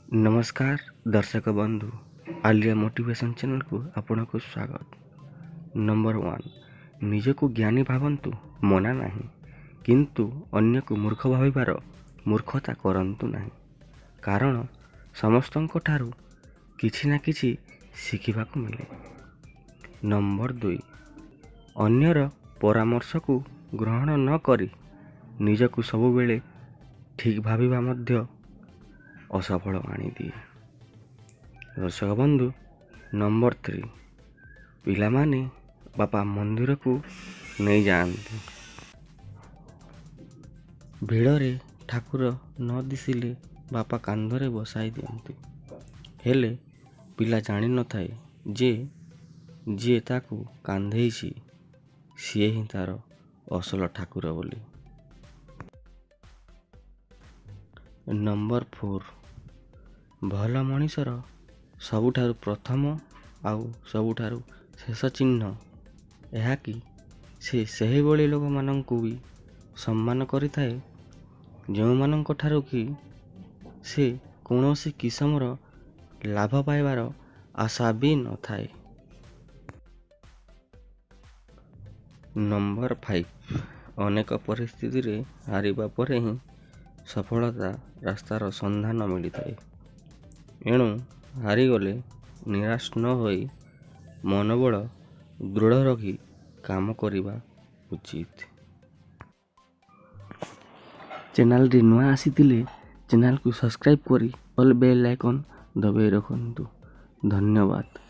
ନମସ୍କାର ଦର୍ଶକ ବନ୍ଧୁ, ଆଲିଆ ମୋଟିଭେସନ୍ ଚ୍ୟାନେଲକୁ ଆପଣଙ୍କୁ ସ୍ୱାଗତ। ନମ୍ବର 1, ନିଜକୁ ଜ୍ଞାନୀ ଭାବନ୍ତୁ, ମନା ନାହିଁ, କିନ୍ତୁ ଅନ୍ୟକୁ ମୂର୍ଖ ଭାବିବାର ମୂର୍ଖତା କରନ୍ତୁ ନାହିଁ, କାରଣ ସମସ୍ତଙ୍କ ଠାରୁ କିଛି ନା କିଛି ଶିଖିବାକୁ ମିଳେ। ନମ୍ବର 2, ଅନ୍ୟର ପରାମର୍ଶକୁ ଗ୍ରହଣ ନ କରି ନିଜକୁ ସବୁବେଳେ ଠିକ୍ ଭାବିବା ମଧ୍ୟ ଅସଫଳ ଆଣିଦିଏ। ଦର୍ଶକ ବନ୍ଧୁ, ନମ୍ବର 3, ପିଲାମାନେ ବାପା ମନ୍ଦିରକୁ ନେଇଯାଆନ୍ତି। ଭିଡ଼ରେ ଠାକୁର ନ ଦିଶିଲେ ବାପା କାନ୍ଧରେ ବସାଇ ଦିଅନ୍ତି। ହେଲେ ପିଲା ଜାଣିନଥାଏ ଯେ ଯିଏ ତାକୁ କାନ୍ଧେଇଛି ସିଏ ହିଁ ତାର ଅସଲ ଠାକୁର ବୋଲି। ନମ୍ବର 4, ଭଲ ମଣିଷର ସବୁଠାରୁ ପ୍ରଥମ ଆଉ ସବୁଠାରୁ ଶେଷ ଚିହ୍ନ ଏହା କି ସେ ସେହିଭଳି ଲୋକମାନଙ୍କୁ ବି ସମ୍ମାନ କରିଥାଏ ଯେଉଁମାନଙ୍କ ଠାରୁ କି ସେ କୌଣସି କିସମର ଲାଭ ପାଇବାର ଆଶା ବି ନଥାଏ। ନମ୍ବର 5, ଅନେକ ପରିସ୍ଥିତିରେ ହାରିବା ପରେ ହିଁ ସଫଳତା ରାସ୍ତାର ସନ୍ଧାନ ମିଳିଥାଏ। ଏଣୁ ହାରିଗଲେ ନିରାଶ ନ ହୋଇ ମନୋବଳ ଦୃଢ଼ ରଖି କାମ କରିବା ଉଚିତ। ଚ୍ୟାନେଲରେ ନୂଆ ଆସିଥିଲେ ଚ୍ୟାନେଲକୁ ସବସ୍କ୍ରାଇବ୍ କରି ଅଲ୍ ବେଲ୍ ଆଇକନ୍ ଦବାଇ ରଖନ୍ତୁ। ଧନ୍ୟବାଦ।